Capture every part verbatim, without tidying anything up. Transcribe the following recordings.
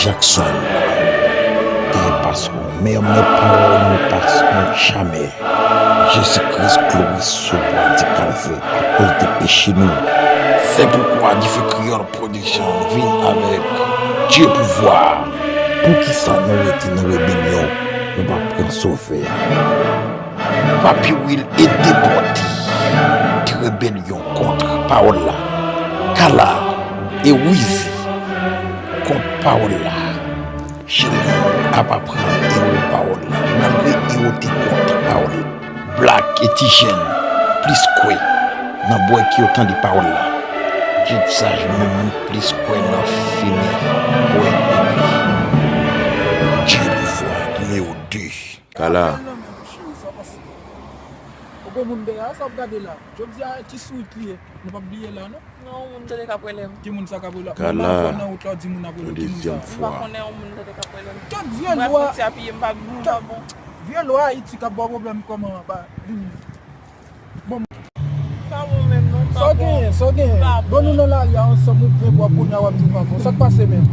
Jackson, te passeront, mais mes paroles ne passeront jamais. Jezi Kris klore sou bwa di Kalvè akoz de peche nou. Se poukwa Dife Kreyòl Pwodiksyon vin avèk Dye Pouvwa. Poukisa nou rete nan rebelyon, nou pa pran Sovè a? Papi Will e Depòte, de rebelyon kont pawòl la. Kala e Wizi kont pawòl la. Chili ap aprann ewo pawòl la, malgre ewo te kont pawòl la. Black e Tijèn plis kwè nan bwè ke yo tande pawòl la. Djed Saj menm li plis kwè nan fimen, bwè epi Dye Pouvwa nimewo de. Kala. Ou gen moun dèyè a, sa w ap gade la? Jodi a, ti sourit li ye. Nou p ap bliye la, non? Non, moun tande k ap rele m. Ki moun sa k ap rele? Kala. Menm avè w nan wout la, w di moun ap rele w. Ki moun sa? M pa konnen yon moun tande k ap rele m. Kèk vye lwa. Mwen fon ti apiye, m pa, m pa bon. Vye lwa Ayiti k ap ba w pwoblèm kòman, ba, vini. Bon. Pa bon menm, non, m pa bon. Sa w genyen, sa w genyen? Bon, nou nan lari a ansanm, ou byen bwè kounye a, w ap di w pa bon. Sa k pase menm?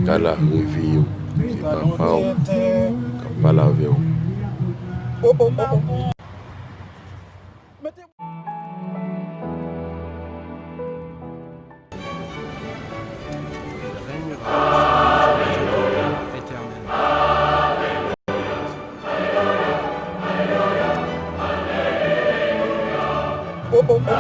Kala, reveye w. Se papa w k ap pale avè w. Oh, oh, oh, oh. Mete. Il règnera sur la maison de Jacob éternellement. Oh, oh, oh.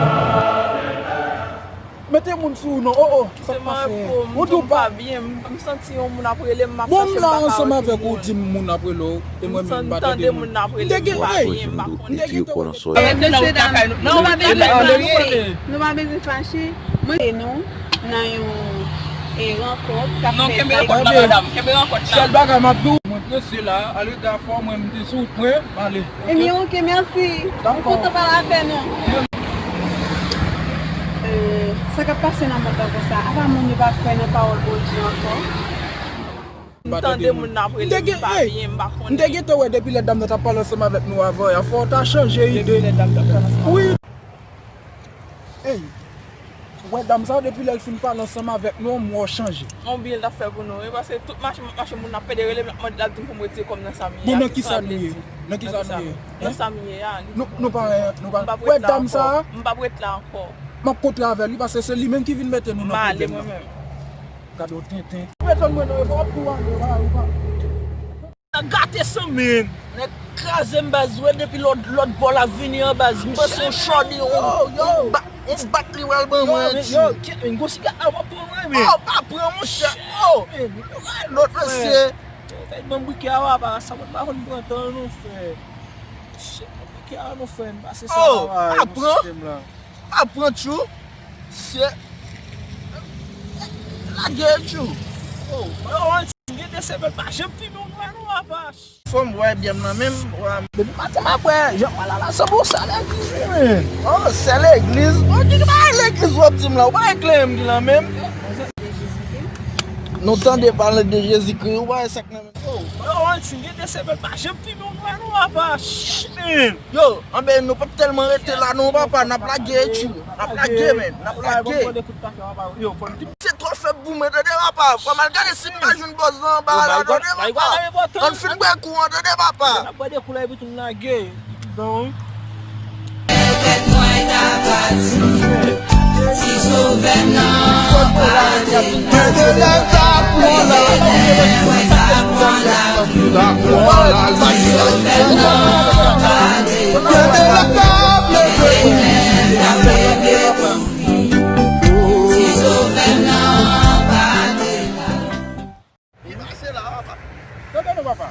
Mete moun sou ou non. Oh, oh, sa k pase? Ou di w pa byen, m santi yon moun ap rele m, m ap chache, m pa ka wè ki moun. Bon, m la ansanm avèk ou, di m moun ap rele w. E mwen menm, m pa tande moun ap rele m, m pa byen, m pa konnen. Mesye dam, nou pa bezwen fache, nou pa bezwen fache. Mwen, nou nan yon, e, rankont k ap fèt la. Non, kenbe rankont la, madanm, kenbe rankont la. Sèl bagay m ap di w, mwen prese la, ale gafò, mwen, m te sou wout mwen, m ale. Ebyen, oke, mèsi. M kontan pale avè nou. E, sa k ap pase nan mond lan konsa? Apa moun yo pa kwè nan pawòl Bondye ankò? M tande moun nan ap rele m, m pa byen, m pa konnen. M te gentan wè depi lè dam nan t ap pale ansanm avèk nou avan, fò w ta chanje ide. Depi lè dam nan t ap pale ansanm avèk nou. Wi. Ey. Ou wè dam sa, depi lè l fin pale ansanm avèk nou, m wè w chanje. Yon byen l t ap fè pou nou, wi, paske tout mache m ap mache, moun ap pede rele m, l ap mande, l ap di m pou m retire kò m nan sa m ye a. Bon, nan kisa nou ye? Nan kisa nou ye? Nan sa m ye a. Nou, nou pa, nou pa. Ou wè dam sa? M p ap ret la ankò. M ap kontre avè li, paske se li menm ki vin mete nou nan pwoblèm la. M ale mwen menm. Gade w tenten. Ou pa etonn mwen non, e pa w ap tou ale, w pa, w pa. Nèg gate san men. Nèg kraze m baz, wè depi lòt, lòt bò l ap vini an baz. M panse yon chòdi, yon, yon ba-, yon bat li pral ban mwen, ti. Yo, yo, kèt men, gwo siga a w ap pran mwen, men. Oh, pa pran, monchè. Oh. Lòt mesye. Yo, fèk ban m brikè a, papa, sa mwen pa konn pran tan non, frè. Shit, ban m brikè a non, frè, m pase sa, papa, nan sistèm la. Pa pran tchou. Se lage tchou. Oh, yo, ann gen de semèn pa janm fimen yon nwa non, apa. Fò m wè byen nan menm. Depi maten m ap wè, jan m wè la la, sanble yon sè legliz wi, men. Oh, sè legliz. Oh, ki bagay legliz w ap di m la? Ou pa eklere m ki la menm. Nou tande pale de Jezikri, ou pa wè sa k nan menm. Oh, yo, ann gen de semèn pa janm fimen yon nwa non, apa. Shit, man. Yo, anben, nou p ap tèlman rete la non, papa, n ap lage, tchou. N ap lage, men, n ap lage. Se twò fèb pou mwen, tande, papa. Fò m al gade si m pa jwenn bòz lan anba la, tande, papa. Ann fin bwè kou an, tande, papa. Li pase la, papa. Tande non, papa.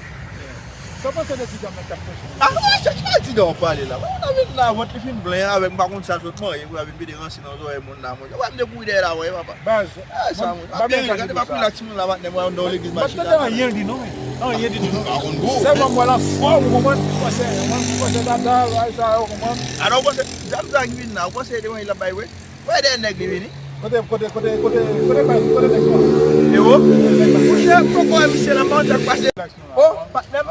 Sa w panse de ti dam nan k ap pèse? Ah, monchè, ki bagay ti dam w ap pale la? Wè, moun nan vin la, vant li fin plen avèk m pa konn sa l sot manyen, pou l vin mete ranse nan zòrèy moun la, monchè. Wè, m te kouri dèyè la, wè, papa. Baz, eh, sa, moun ap byen ri, gade pa kouri la, timoun la, patnè, mwen nan legliz machin la. M pa tande anyen l di non, men. Anyen di di non. Pa konn gwo. Sèlman m wè l anfòm, ou konprann? M panse, mwen, m panse dada, bagay sa yo, ou konprann? Atò, ou panse, dam sa ki vin la, ou panse e de manyen l ap bay vre? Wè dèyè nèg li vini. Kote, kote, kote, kote, kote baz, kote nèg sa? Ewo? Monchè, m poko wè misye la, pa konn sa k pase. Oh, patnè m,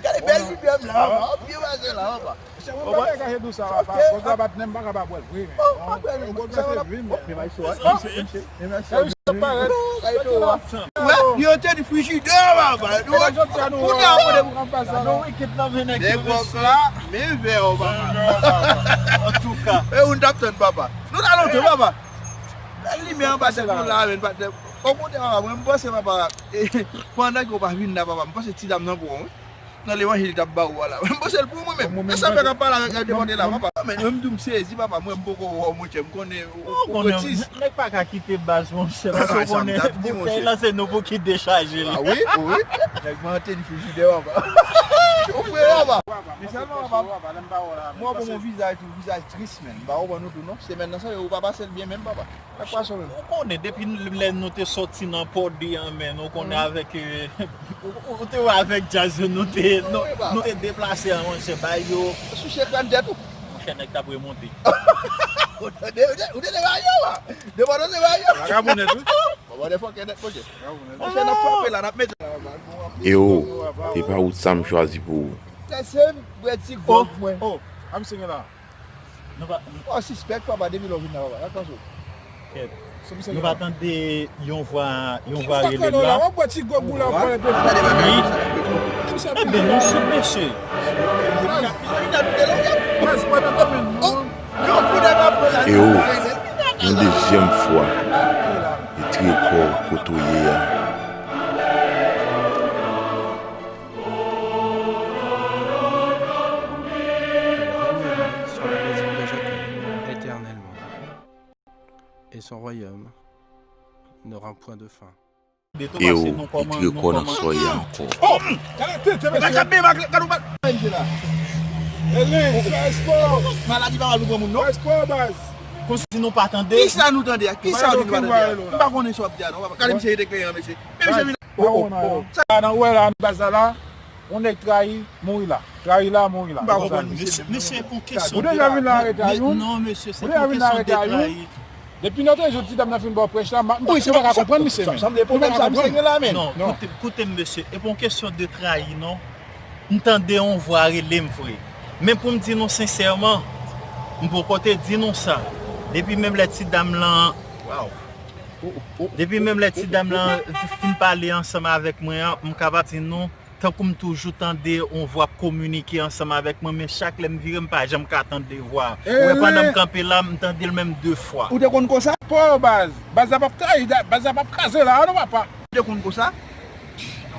gade bèl bibèm la, papa. Byen pase la, papa. Monchè, mwen pa ka kache dou sa, papa. Kote a patnè m pa kapab wè l vre, men. Oh, patnè m, sa yo la. Misye, misye, misye. Wè, yo te di frijidè, papa. Kounye a, kote pou pase la. Nèg wòk la, men vè, papa. Antouka. E ou n t ap tann, papa. Nou t al lontan, papa. Bèl limyè anba tèt nou la, men, patnè. Okontrè, papa, mwen, m panse, papa, pandan ke w pa vin la, papa, m panse ti dam nan pou ou, wi. Nan levanjil li t ap ba ou a la. M panse l pou mwen menm. E sa fè k ap pale avèk yo de kote la, papa. Men mwen m tou m sezi, papa. Mwen m poko wè w, monchè. M konnen ou, ou, ou otis. Nèg pa ka kite baz, monchè. Paske w konnen boutèy lan se nou pou ki dechaje l. Ah wi, wi. Nèg mante li frijidè, papa. Ou frè, papa. Men sèlman, papa, mwen bon, yon vizaj tou, vizaj tris, men. M pa konprann ou tou, non. Semèn nan, sa yo, ou pa pase l byen menm, papa. Ou konnen, depi lè nou te sòti nan Pòdi an, men, ou konnen avèk, eh, ou, ou te wè avèk djaz yo, nou te, nou, nou te deplase an, monchè, bay yo. Sou chèk la, n tèt ou. Monchè, nèg t ap remonte. Ou te, ou te, ou te devaye, wa. Devan nou devaye. Vagabon nèt, wi. Bon, bon, defo kè nèt, monchè. Monchè, n ap frape la, n ap mete la. E o, e pa wout sa m chwazi pou ou. Lèse m bwè ti gwòg mwen. Oh, oh, I'm singing la. Nou pa, oh, sispèk, papa, depi lè w vin la, papa. Gad kòso. Kèt. Nou pa tande yon vwa, yon vwa rele m la. W ap bwè ti gwòg ou la, w ap pale de. Wi. Ebyen, nou sou mesye. E o, yon dezyèm fwa, li tire kò w kote w ye a. Il règnera sur la maison de Jacob éternellement, et son royaume n'aura point de fin. E o, li tire kò nan sòy la ankò. Maladi pa mal pou granmoun, non? Kòmsi nou pa tande. Kisa nou tande a? Kisa nou pa tande a? M pa konnen sa w ap di a, non, papa. Gade misye rete kleyan, mesye. Men misye vin. Oh, oh, oh. Sa nan wè la, nan baz la, la, yon nèg trayi, mouri la. Trayi la, mouri la. M pa konprann misye menm, non. Mesye, mesye, pou kesyon de trayi. Ou deja vin la arete a youn? Non, mesye, se pou kesyon de trayi. Depi lòt jou, ti dam nan fin ba w prèch la, m pa ka konprann misye menm. Sa m de pwoblèm sa misye gen la, men. Non, koute, koute m, mesye. E pou kesyon de trayi, non. M tande yon vwa rele m vre. Men pou m di nou sensèman, m poko te di nou sa. Depi menm lè ti dam lan, waw. Depi menm lè ti dam lan fin pale ansanm avèk mwen an, m kapab di nou, tankou m toujou tande yon vwa ap kominike ansanm avèk mwen, men chak lè m vire, m pa janm ka tande vwa a. Ou wè, pandan m kanpe la, m tande l menm de fwa. Ou te konn konsa? Po baz, baz la p ap trayi, baz la p ap kraze la, non, papa. Ou te konn konsa?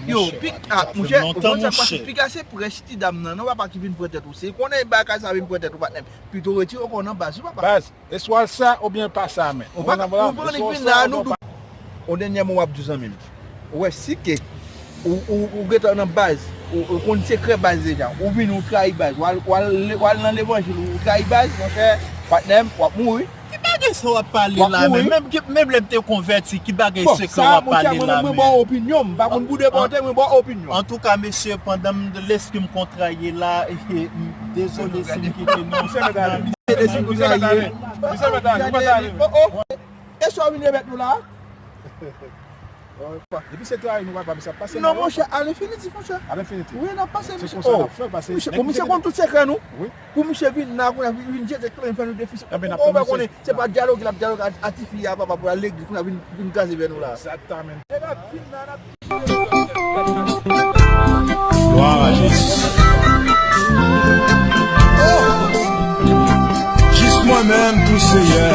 Yo, pi, ah, monchè, ou konn sa k pase, piga se prèch ti dam nan, non, papa, ki vin pran tèt ou. Se konnen bagay sa vin pran tèt ou, patnè m. Pito retire w kò nan baz ou, papa. Baz, eswa l sa oubyen pa sa, men. Ou pa, ou pa annik vin la, nou dou. On dènyè mo w ap di zanmi m. Ou wè, si ke ou, ou, ou gentan nan baz, ou, ou konn sekrè baz deja, ou vini, ou trayi baz, w al, w al, w al nan levanjil, ou trayi baz, monchè, patnè m, w ap mouri. Ki bagay sa w ap pale la menm? Menm, menm lè m te konvèti, ki bagay sekrè w ap pale la menm? Bon, sa, monchè, mwen menm, mwen ba w opinyon m. M pa konn pou depòte, mwen ba w opinyon m. Antouka, mesye, pandan m, lespri m kontraye la, e, e, m dezole si m kite nou. Misye mèt ale. Misye mèt ale. Misye mèt ale. Oh, oh. E sa w vin remèt nou la? Depi se trayi nou pral pa misye ap pase. Non, monchè, alenfinitif, monchè. Alenfinitif. Wi, n ap pase misye. Se konsa n ap fè l pase. Misye, bon, misye konn tout sekrè nou. Wi. Pou misye vin la, kounye a, vin, vin jete kleren, fè nou defisi. Ou pa konnen, se pa dyaloge l ap dyaloge a, a tifi a, papa, pou al legliz, kounye a vin, vin kraze vè nou la. Egzakteman. Glwa a Jezi. Oh! Jis mwen menm tou, Seyè.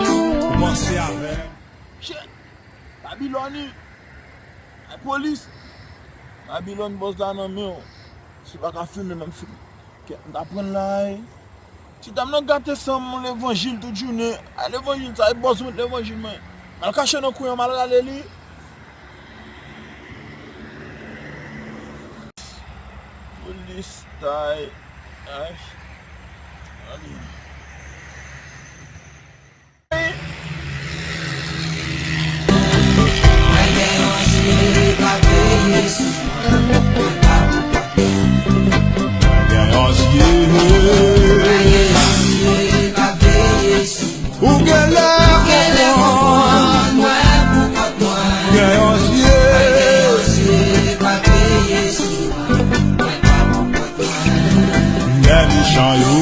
Ou panse avè m. Shit! Babilòn, wi. Ay, polis. Babilòn, bòs la nan men w. Si w pa ka fimen, m ap fimen. Kèt, m ta pran l la, wi. Ti dam nan gate san m, levanjil tout jounen. Ay, levanjil sa, e bòs mwen levanjil mwen. M al kache nan kwen an, m al rale li. Polis, tay. Ay. Ann. Gen yon zye ou genlè konprann. Gen yon zye lè mechan yo.